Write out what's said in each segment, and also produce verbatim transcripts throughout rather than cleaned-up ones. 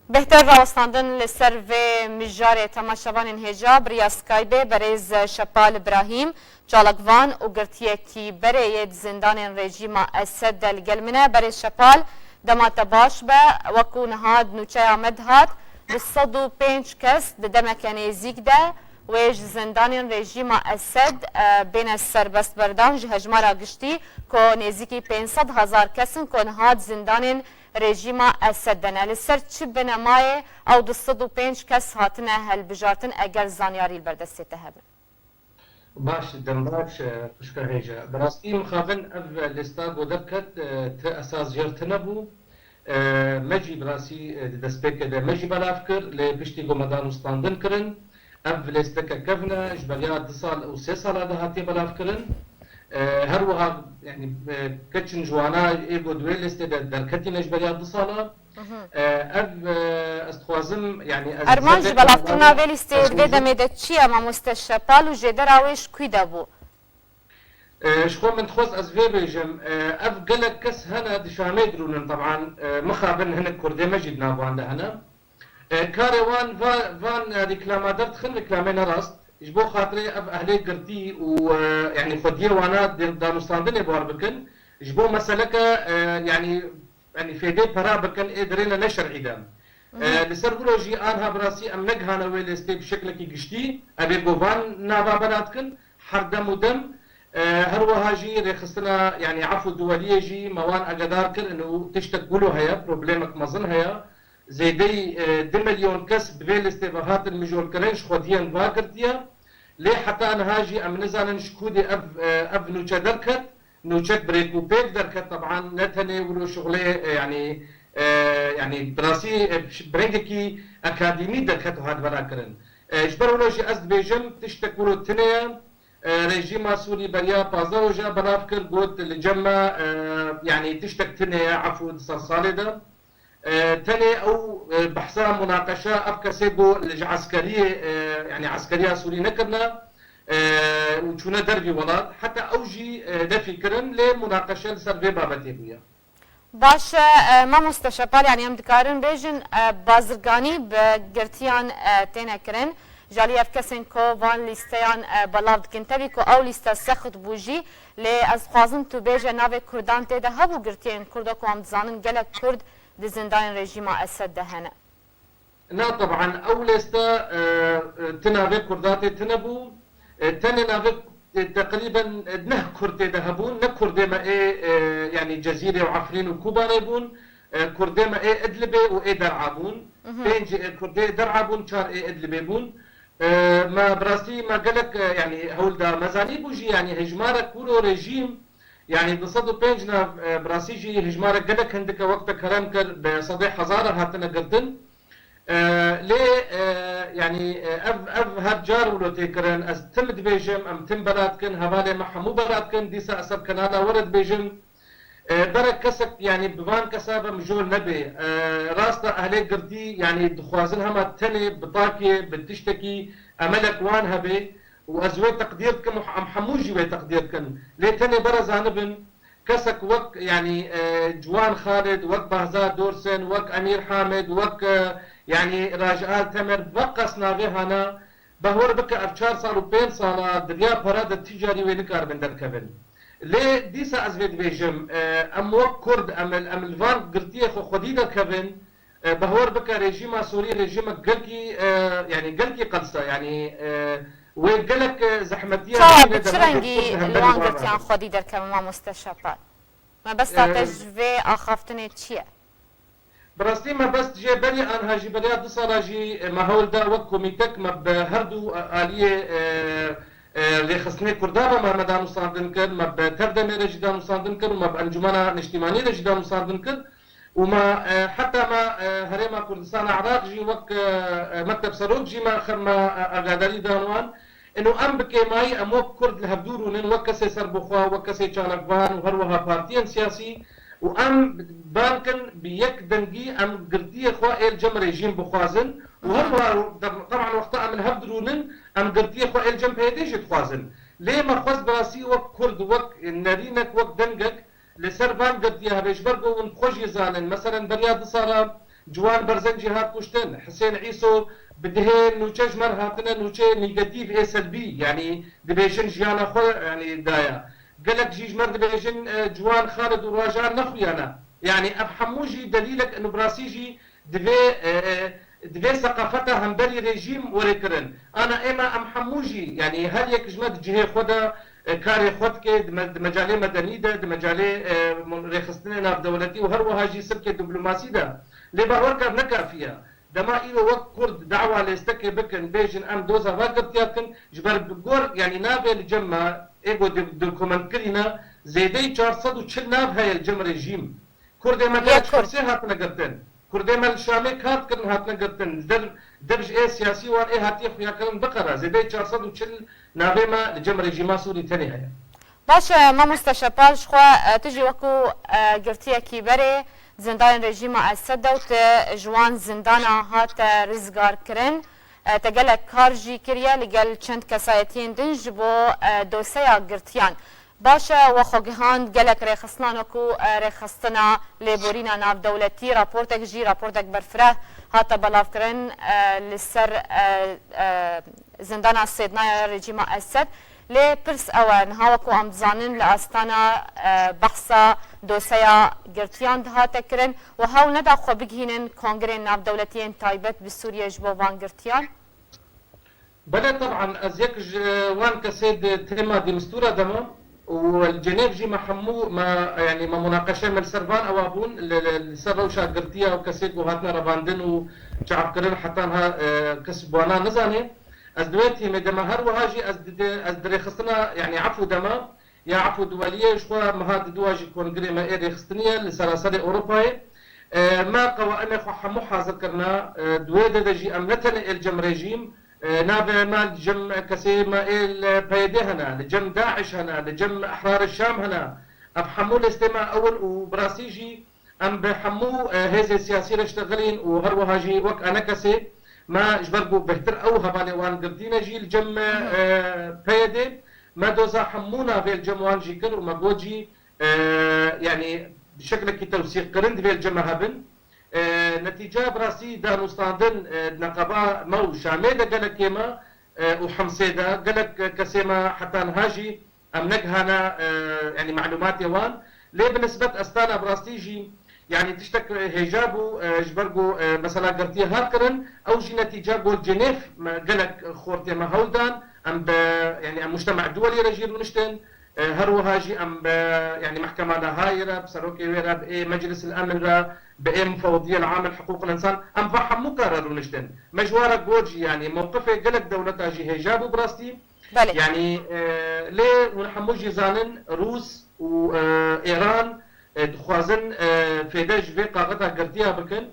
Bêhtir rawestandin li ser vê mijarê temaşevanên hêja bi riya Skypeê berêz Şepal Birahîm, çalakvan û girtiyekî berê yê di zindanên rejîma Esed de li gel min e. Berêz Şepal, dema te baş be, wekû niha di nûçeya me dihat, du sed û pênc kes di demeke nêzîk de wê ji zindanên rejîma Esed, e, bêne serbestberdan. Ji hejmara giştî ku nêzîkî pênc sed hezar kes in ku niha di zindanên rejîma Esed de ne. Li ser çi binemayê ew du sed û pênc kes hatine hilbijartin, eger zanyarî li ber destê te hebe? Baş, dem baş, e, xwişka hêja. Bi rastî mixabin ev lêsta ku derket, e, ti esas jêr tine bû. E, me jî bi rastî, e, di destpêkê de me jî belav kir, lê piştî ku me danûstandin kirin, ev lêsteke kevn e, ji beriya du sal û sê sala de hatiye belavkirin. E, her wiha, yanî, e, keçin ji wana ê ku di wê lêstê de derketîne ji beriya du sala. Mhm. E, ev, e, ez dixwazim, yanî, ez Armanc ji belavkirina vê lîsteyê di vê demê de çi ye, mamoste Şepal, û jêdera wê ji kû de bû? E, ji xwe min dixwest ez vê bêjim, e, ev gelek kes hene di Şamê dirûnin, teban, e, mixabin hinek Kurdê me jî di nav wan de hene. E, karê wan va-, van, e, reklama derdixin, reklamê ne rast. Ji bo xatirê ev ehlê girtî û, e, yanî xwediyê wana de-, danûstandinê bar bikin, ji bo meseleke, e, yanî, yanî fêdê pera bikin, ê dirêne ne şer'î de. E, li ser wilo jî anha bi rastî em negihane wê lêstê bi şeklekî giştî, ev ê ku van nava bela dikin, her dem û dem, e, her wiha jî rêxistina, yanî efû duweliyê jî me wan agadar kirin û tiştek wilo heye, problemek mezin heye. Zêdeyî, e, du milyon kes bi vê listê ve hatin mijolkirin, ji xwediyên va girtiye. Lê heta niha jî em nizanin ji ku dê ev, e, ev nûçe derket. Nûçek bi rêk û pêk derket, teban ne tenê wilo şixulê, e, yanî, e, yanî bi rastî, e, bi rengekî akademî derket û hat velakirin. E, ji ber wilo jî ez dibêjim, tiştek wilo tune ye. E, rejîma Sûrî beriya pazdeh roja belav kir, got, li cem me, e, yanî tiştek tune ye, efû di ser salê de. E, tenê ew, e, behsa munaqeşa ev kesê ku li ji eskeriyê, e, yanî eskeriya Sûrî nekirine, e, û çûne dervî welat, heta ew jî, e, nefî kirin, lê munaqeşe li ser vê babetê bûye. Baş e, e, mamoste Şepal, yanî em dikarin bêjin, e, bazirganî bi girtiyan, e, têne kirin. Ji alî ev kesên ku van lîsteyan, e, belav dikin. Tevî ku ew lîste sext bû jî, lê ez dixwazim tu bêje navê Kurdan tê de hebû, girtiyên Kurda ku em dizanin gelek Kurd di zindanên rejîma Esed de hene. Na, teban, ew lêste, e, e, ti navê Kurda tê tine bû. E, tenê navê, e, teqrîben, e, neh Kurd tê de hebûn. Ne Kurdê me ê, e, yanî Cezîrê û Efrîn û Kobanê bûn. E, Kurdê me ê Idlibê û ê Der'a bûn. Mhm. Pênc, e, Kurdê Der'a bûn, çar ê Idlibê bûn. E, me bi rastî me gelek, e, yanî hewl da. Me zanîbû jî, yanî hejmarek kuro rejîm, yanî du sed û pênc nav, e, bi rastî jî hejmarek gelek hindik e, wek te kerem kir, bi sedê hezar e hatine girtin. E, lê, e, yanî, e, ev, ev her car wilo tê kirin. Ez tim dibêjim, em tim bela dikin, hevalê me hemû bela dikin. Dîsa ez ser kenala we re dibêjim. E, berek kesek, yanî bi van kesa ve mijol nebê. E, rast e, ehlê girtî, yanî dixwazin hema tenê bi takê, bi tiştekî emelek wan hebe û ez wê teqdîr dikim û em hemû jî wê teqdîr dikin. Lê tenê bere zanibin, kesek wek, yanî, e, Ciwan Xalid, wek Bahza Dorsen, wek Emîr Hamid, wek, e, yanî Raji Altemer, wek qas navê hana, behwer bike ev çar sal û pênc sala di riya pera de ti carî wê nikaribin derkevin. Lê dîsa ez vê dibêjim, e, em wek Kurd, em, em li van girtiyê xwe xwedî derkevin, e, behwer bike rejîma Sûrî rejîmek gelkî, e, yanî gelkî qels e, yanî, e, wê gelek, e, zehmetiya Çawa, bi çi rengî li wan girtiyan xwedî derkevin, mamoste Şepal? Mebesta te, e, ji vê axaftinê çi ye? Bi rastî mebest jê berî anha jî beriya du sala jî, e, me hewl da wek komîtek me bi her du, e, aliyê, e, e, rêxistinê Kurda ve me, me danûstandin kir, me bi Tevdemê re jî danûstandin kir û me bi Encûmena Niştîmanî re jî danûstandin kir. Û me, e, heta me, e, Herêma Kurdistana Iraq jî wek, e, e, Mekteb Serok jî me xem me, e, agadarî dan wan. Ino em bi kêmayî em wek Kurd li hevdû rûnin, wek kesê serbixwe, wek kesê çalakvan û her wiha partiyên siyasî û em ban kin bi yek dengî em girtiyê xwe ê li cem rejîm bixwazin û her wiha, teban, wexta em li hev dirûnin, em girtiyê xwe ê li cem P Y D'ê jî dixwazin. Lê me xwest bi rastî wek Kurd, wek nerînek, wek dengek, li ser van girtiya hebe, ji ber ku hûn xwe jî zanin. Meselen, beriya du sala Ciwan Berzencî hat kuştin, Hisên Îso bi dihê nûçe ji me re hatine nûçeyê negatîf ê selbî, yanî dibêjin jiyana xwe, yanî daye. Gelek jî ji me re dibêjin, e, Ciwan Xalid û Rajan nexuyana. Yanî ev hemû jî delîlek in û bi rastî jî divê, e, e, divê seqafeta hemberî rejîm were kirin. Ana êma em hemû jî, yanî her yek ji me di cihê xwe de, e, karê xwe dike, di me-, di mecalê medenî de, di mecalê, e, mon-, rêxistinê navdewletî û her wiha jî silkê diplomasî de. Lê bawer ka ne kafî ye. Dema îro wek Kurd dawa lêstekê bikin, bêjin em doza va girtiya dikin, ji ber bi gor, yanî navê li cem me, ê ku di-, dokumentkirî ne, zêdeyî çar sed û çil nav heye li cem rejîm. Kurdê me Yek gelek ji Kurd. Hemsê hatine girtin. Kurdê me li Şamê kar dikirin hatine girtin. Li dev, dev ji ê siyasî wan ê hatiye xuyakirin biqere. Zêdeyî çar sed û çil navê me li cem rejîma Sûrî tenê heye. Baş e, mamoste Şepal, ji xwe, e, tu jî wekû, e, girtiyekî berê zindanên rejîma Esed de û tu ji wan zindana hate rizgar kirin. E, te gelek kar jî kiriye li gel çend kesayetiyên din ji bo, e, doseya girtiyan. Baş e, we xwe gihand gelek rêxistinan wekû, e, rêxistina lêborîna navdewletî, raportek jî, raportek berfireh hate belavkirin, e, li ser, e, e, zindana Sêdnaya rejîma Esed. Lê pirs ew e, niha wekû em dizanin li astana, e, behsa doseya girtiyan dihate kirin û hewl neda xwe bigihînin kongrên navdewletiyên taybet bi Sûriye ji bo van girtiyan? Belê, teban, ez yek ji wan kesê di tema dîmistûra de me û li Cenêv jî me hemû me, yanî me munaqeşe me li ser van ewa bûn, li, li, li ser rewşa girtiya û kesê ku hatine revandin û çavkirin heta niha, e, kes bi wana nizane. Ez di wê tîmê de me, her wiha jî ez di, di, ez di rêxistina, yanî efû de me, ya efû duweliyê ji xwe me hat diduwa jî kongrê me ê rêxistinî ye li seraserê Ewropayê. E, me qewaimê xwe hemû hazir kirine. E, di wê de de jî em ne tenê ê li cem rejîm, e, navê me li cem kesê me ê li P Y D hene, li cem DAIŞ hene, li cem Ehrar Şam hene. Ev hemû lêstê me ewil û bi rastî jî em bi hemû, e, hêzê siyasî re ştexilîn û her wiha jî wek enekesê me ji ber ku bêhtir ew hevalê wan girtîne jî li cem, e, P Y D, me doza hemû navê li cem wan jî kir û me got jî, e, yanî bi şeklekî tewsîqkirin divê li cem me hebin. E, netîceya bi rastî danûstandin, e, di neqeba me û Şamê de gelekê me, e, û Himsê de gelek kesê me heta niha jî em negihane, e, yanî malûmatê wan. Lê bi nisbet Estana bi rastî jî, yanî tiştek hêja bû, e, ji ber ku, e, mesela girtiye hat kirin, ew jî netîca got Cenêv me gelek xortê me hewl dan, em bi, yanî em mujtema duwelî re jî rûniştin, e, her wiha jî em bi, yanî mehkema Lahayê re, bi serokê wê re, bi ê Meclis el Emin re, bi ê Mufewediyel Amel Hiqûqil Însan, em va hemû kar re rûniştin. Me ji wan re got jî, yanî mewqifê gelek dewleta jî hêja bû bi rastî. Belê. Yanî, e, lê hûn hemû jî zanin Rûs û, e, Îran, e, dixwazin, e, fêde ji vê kaxeta girtiya bikin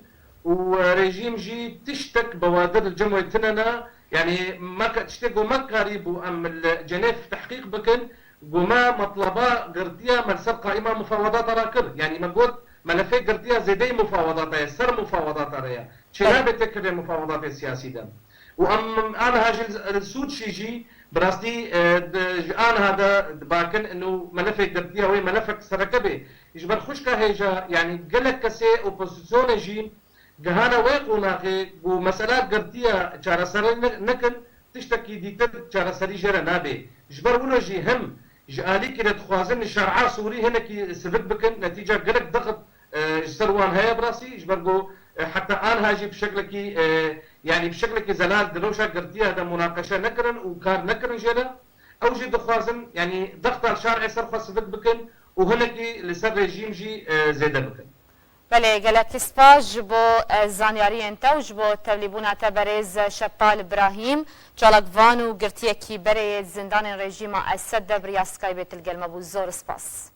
û, e, rejîm jî tiştek bewadir li cem wê tine ne. Yanî me ke tiştê ku me karîbû em li Cenêv tehqîq bikin, ku me metleba girtiya me li ser qaîma mufawedata re kir. Yanî me got, melefê girtiya zêdeyî mufawedata ye, ser mufawedata re ye. Çênabe têkevê mufawedatê siyasî de. Û em aniha jî li Sûd şî jî bi rastî, e, di, ji aniha de dibakin û melefê girtiya wê melefek sereke bê. Ji ber xwişka hêja, yanî gelek kesê opozisyonê jî gihane wê qonaxê ku mesela girtiya çareser ne-, nekin, tiştekî dîtir çareserî jê re nabe. Ji ber wilo jî him ji alîkî re dixwazin li şer'a Sûrî hinekî sivik bikin, netîca gelek dixit, e, ji ser wan heye bi rastî, ji ber ku, e, heta anha jî bi şeklekî, e, yanî bi şeklekî zelal di rewşa girtiya de munaqeşe nekirin û kar nekirin jê re. Ew jî dixwazin, yanî dexta li şer'ê ser xwe sivik bikin û hinekî li ser rejîm jî, e, zêde bikin. Belê, gelek spas ji bo, e, zanyariyên te û ji bo tevlîbûna te berêz Şepal Birahîm, çalakvan û girtiyekî berê yê zindanên rejîma Esed de bi riya Skypeê tu li gel me bû. Zor spas.